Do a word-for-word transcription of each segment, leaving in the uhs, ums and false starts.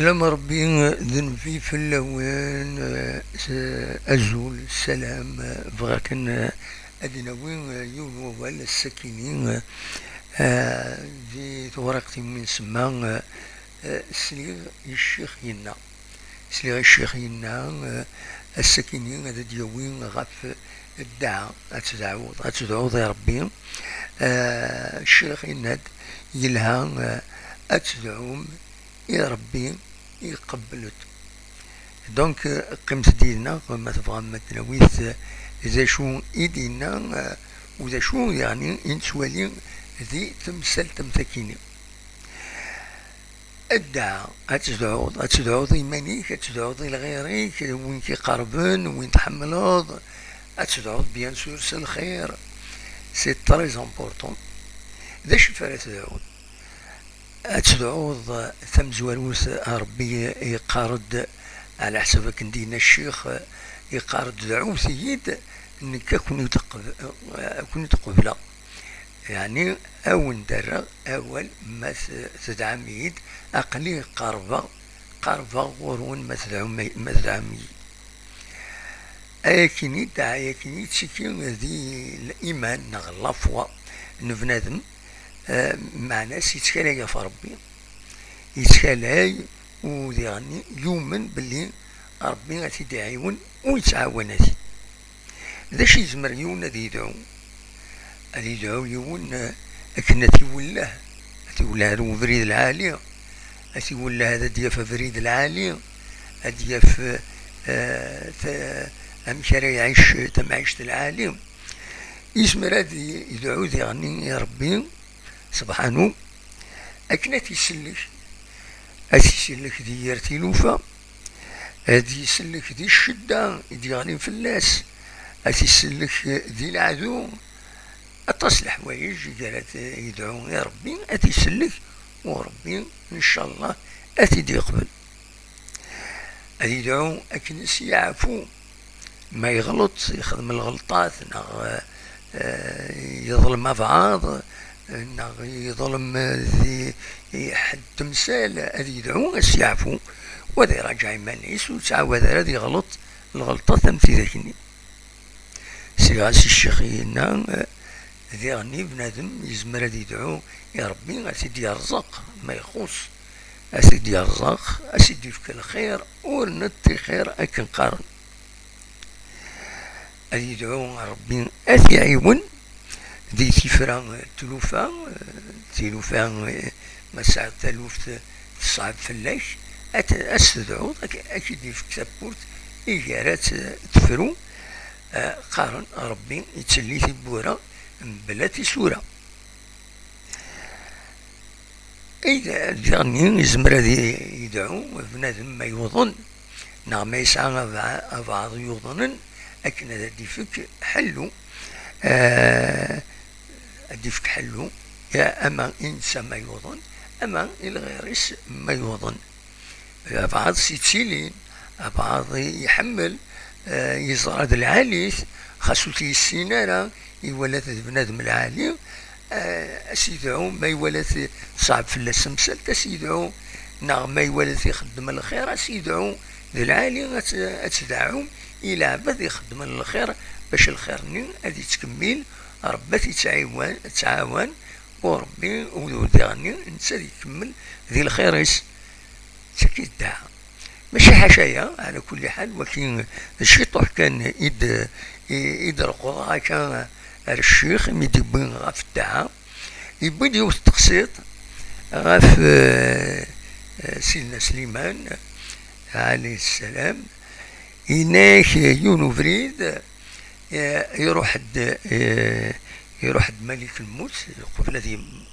Sslam Ṛebbi d nnbi fell-awen, eh, s-, azul, ssalam, eh, bɣiɣ kan, eh, ad d-nawi, eh, yiwen wawal ass-akini, eh, eh, di tewriqt imi nsemma, eh, eh, sliɣ i ccix yenna. Sliɣ i ccix yenna, eh, ass-akini ad d-yawi ɣef ddeɛa, ad tedɛuḍ, ad tedɛuḍ i Ṛebbi. Eh, ccix yenna-d yelha, eh, ad tedɛum i Ṛebbi iqebbel-d. Donc, eh, qqimet-d yid-neɣ, ma tebɣam ad d-nawi d acu i d-yenna, eh, u d acu, yeɛni, i nettwali di temsalt am takini. Ddeɛa, ad tedɛuḍ, ad tedɛuḍ iman-ik, ad tedɛuḍ i lɣir-ik, win k-iqerben, win tḥemmleḍ, ad tedɛuḍ, bien sûr, s lxir. C'est très important. D acu ara tedɛuḍ? Ad tedɛuḍ tamezwarut, Ṛebbi iqqar-d, ɛla ḥsab akken d-yenna ccix, iqqar-d: "Dɛut-iyi-d, nekk ad ken-id-qeb-, ad ken-id-qebleɣ." Yeɛni, ad wen-d-rreɣ awal, ma t-, tedɛam-iyi-d, aql-i qerbeɣ, qerbeɣ ɣur-wen, ma tedɛum-, ma tedɛam-iyi. Ayakini, ddeɛa ayakini, ttekki di liman neɣ la foi n bnadem, eh, meɛna-s yettkalay ɣef Ṛebbi, yettkalay u diɣen yumen belli Ṛebbi ad t-id-iɛiwen u yettɛawan-it. D acu yezmer yiwen ad yedɛu? Ad yedɛu yiwen, eh, akken ad t-iwelleh, ad t-iwelleh ar ubrid lɛali, ad t-iwelleh ad d-yaf abrid lɛali, ad d-yaf, eh, ta-, amek ara iɛic tamɛict lɛali. Yezmer ad yedɛu diɣen i Ṛebbi, subḥanu, akken ad t-isellek, ad t-isellek di yir tilufa, ad t-isellek di ccedda i d-yeɣlin fell-as, ad t-isellek di leɛdu. Aṭas n leḥwayeǧ i ara t-, yedɛu i Ṛebbi ad t-isellek, u Ṛebbi, ncallah, ad t-id-yeqbel. Ad yedɛu akken ad s-yeɛfu ma yeɣleṭ, yexdem lɣelṭat, neɣ, eh, yeḍlem abɛaḍ, neɣ yeḍlem di, i ḥedd temsal, ad yedɛu ad s-yeɛfu, u ad iraǧeɛ iman-is, ur yettɛawad ara ad yeɣleṭ lɣelṭat am tidak-nni. Sliɣ-as i ccix yenna, eh, diɣen bnadem yezmer ad yedɛu i Ṛebbi ad t-id-yerẓeq ma ixuṣ, ad t-id-yerẓeq, ad s-id-yefk lxir ur neṭṭixir akken qqaren. Ad yedɛu Ṛebbi ad t-iɛiwen di tifra n tlufa, eh, tilufa, eh, ma tesɛiḍ taluft teṣɛeb fell-ak, ad t-, ad s-tedɛuḍ, ad k-, ad k-id-yefk tawwurt i gar ad t-, tefru. Eh, qqaren Ṛebbi ittelli tiwwura mebla tisura. I d-, diɣenni yezmer ad i-, yedɛu bnadem ma yuḍen, neɣ ma yesɛa abɛa-, abɛaḍ yuḍnen, akken ad d-ifek ḥellu, eh, ad d-ifek ḥellu, ya ama i netta ma yuḍen, ama i lɣir-is ma yuḍen. Abɛaḍ s-yettilin, abɛaḍ iḥemmel, eh, yeẓra d lɛali-t, xas ur t-yessin ara, iwala-t d bnadem lɛali, eh, ad s-yedɛu, ma iwala-t teṣɛeb fell-as temsalt, ad s-yedɛu, neɣ ma iwala-t ixeddem lxir, ad s-yedɛu d lɛali, ad t-, ad tedɛum i leɛbad ixeddmen lxir, bac lxir-nni ad yettkemmil, Ṛebbi ad t-yettɛiwan, yettɛawan, u Ṛebbi, u diɣenni, netta ad ikemmel di lxir-is. Tagi ddeɛa. Mačči ḥaca-ya, ɛla kulli ḥal, waki d ciṭuḥ kan i d-, i, i d-reqḍeɣ akka ar ccix, imi d-iwwi ɣef ddeɛa. Iwwi-d yiwet n teqsiṭ ɣef, eh, eh, Sidna Sliman, ɛalayhi ssalam. Yenna-yak yiwen ubrid, eh, iruḥ-d, eh, iruḥ-d Malik Lmut, qbel ad yem-,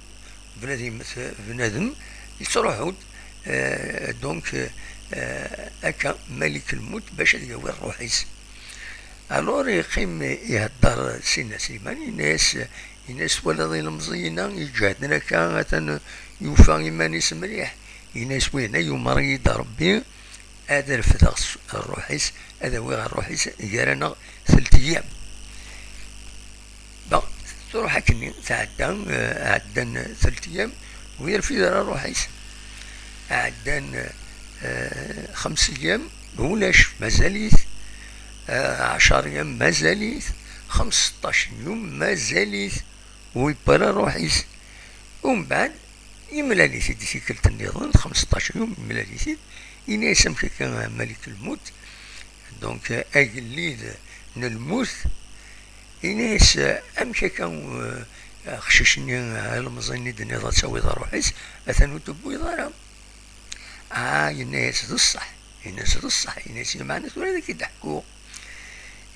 qbel ad yemmet bnadem, yettruḥu-d, eh, donc, eh, akka Malik Lmut bac ad yawi ṛṛuḥ-is. Alors, yeqqim ihedder Sidna Sliman, yenna-yas, yenna-yas: "Twalaḍ ilemẓiyen-a iǧehden akka, atan yufa iman-is mliḥ." Yenna-yas: "Win-a yumeṛ-iyi-d Ṛebbi ad refdeɣ s-, ṛṛuḥ-is, ad awiɣ ṛṛuḥ-is gar-aneɣ telt eyyam." Bon, truḥ akkenni, tɛedda, eh, ɛeddan telt eyyam, ur yerfid ara ṛṛuḥ-is. Ɛeddan, eh, Eh, xems ayyam ulac, mazal-it. Eh, ɛecṛ ayyam mazal-it. Xemseṭṭac yum mazal-it. Ur yewwi ara ṛṛuḥ-is. Umbeɛd, yemlal-it-id tikkelt nniḍen, xemseṭṭac yum, yemlal-it-id. Yenna-yas: "Amek akka, a Malik Lmut?" Donc, eh, agellid n lmut, yenna-yas: "Eh, amek akka, eh, aqcic-nni, eh, ilemẓi-nni i d-tenniḍ ad tawiḍ ṛṛuḥ-is, atan ur t-tewwiḍ ara?" Ah, yenna-yas: "D ṣṣeḥ." Yenna-yas: "D ṣṣeḥ." Yenna-yas: "Meɛna tura ad ak-id-ḥkuɣ."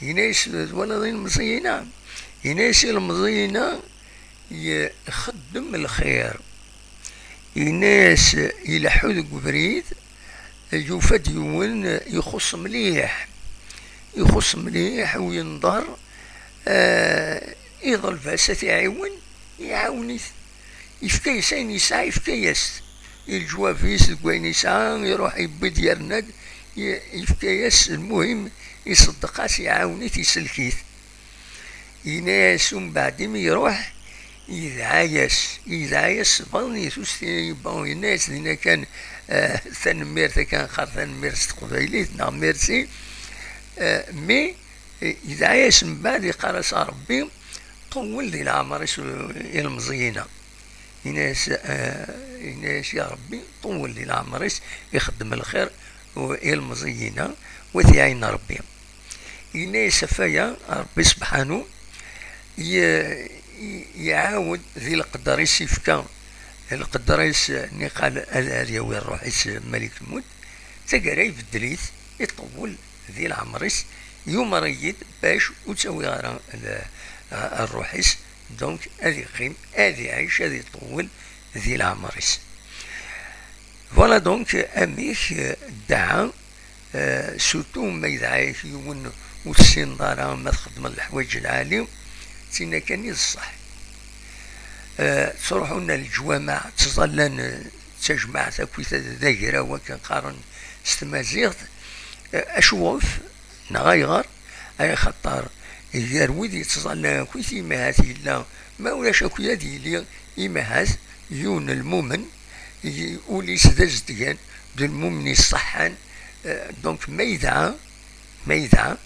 Yenna-yas: "Twalaḍ ilemẓiyen-a?" Yenna-yas: "Ilemẓiyen-a ixeddem lxir." Yenna-yas: "Ileḥḥu deg ubrid, yufa-d yiwen ixuṣṣ mliḥ. Ixuṣṣ mliḥ, u yenḍer, eh, iḍleb-as ad t-iɛiwen, iɛawen-it. Yefka-yas ayen yesɛa, yefka-yas i leǧwab-is deg wayen yesɛa, iruḥ yewwi-d yerna-d, ye-, yefka-yas, lmuhim, iṣeddeq-as, iɛawen-it, isellek-it." Yenna-yas umbeɛd imi iruḥ, yedɛa-yas, yedɛa-yas s baḍnit, ur s-, bon, yenna-yas dinna kan, eh, tanemmirt, akken qqar tanemmirt s teqbaylit, neɣ merci, eh, mais, eh, yedɛa-yas mbeɛd, yeqqar-as: "A Ṛebbi, ṭewwel di leɛmer-is, eh, ilemẓiyen-a." Yenna-yas, eh, yenna-yas: "Ya Ṛebbi, ṭewwel di leɛmer-is, ixeddem lxir, u, ilemẓiyen-a, u ad t-iɛin Ṛebbi." Yenna-yas ɣef waya Ṛebbi sebḥanu, ye-, ye-, iɛawed di leqder-is, ifka leqder-is, niqal ad, ad yawi ṛṛuḥ-is Malik Lmut. Taggara ibeddel-it, iṭewwel di leɛmer-is, yumeṛ-iyi-d bac ur ttawiɣ ara l-, ṛṛuḥ-is. Donc, ad iqqim, ad iɛic, ad iṭewwel di leɛmer-is. Voilà donc amek, eh, dɛa, eh, surtout ma yedɛa-yak yiwen ur tessineḍ ara ma txeddmeḍ leḥwayeǧ lɛali, d tinna kan i d ṣṣeḥ. Eh, ttruḥun ar leǧwameɛ, ttẓallan, eh, d tajmaɛt akkit d agraw akken qqaren s tmaziɣt. Eh, acuɣef neɣ ayɣer? Axaṭer gar wid yettẓallan akkit, imahat yella, ma ulac akk ad yili, imahat yiwen n lmumen, i-, ul-is d azedgan, d lmumen iṣeḥḥan, eh, donc ma yedɛa, ma yedɛa,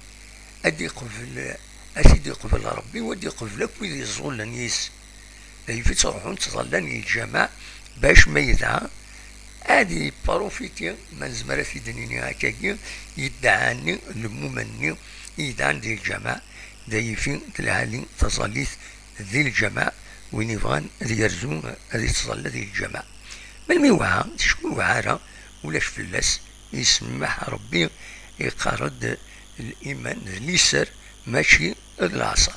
ad iqbel, ad t-id-iqbel Ṛebbi, u ad iqbel akk wid yeẓẓullen yis. D ayeffus ruḥun ttẓallan i lǧameɛ, bac ma yedɛa, ad iprofiti, ma nezmer ad t-id-nini akkagi, i ddeɛa-nni, lmumen-nni, i yedɛan di lǧameɛ, d ayifi d lɛali taẓallit di lǧameɛ, win ibɣan ad yerzu, ad ittẓalla di lǧameɛ. Melmi iwɛa, ticki ur iwɛa ara, ulac fell-as, isemmeḥ Ṛebbi, iqqar-d liman d liser, mačči d leɛṣer.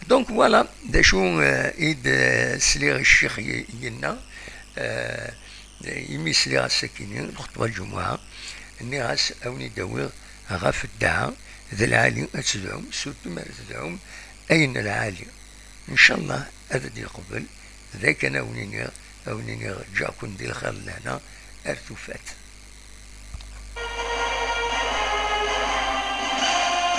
Donc voilà, d acu, eh, i d-sliɣ i ccix y-, yenna, eh, imi sliɣ ass-akini, lxeṭba lǧumuɛa, nniɣ-as, a wen-id-awiɣ ɣef ddeɛa, d lɛali ad tedɛum, surtout mi ara tedɛum ayen lɛali. Ncallah ad d-yeqbel, d akken a wen-iniɣ, a wen-iniɣ, ǧǧiɣ-ken di lxir d lehna, ar tufat.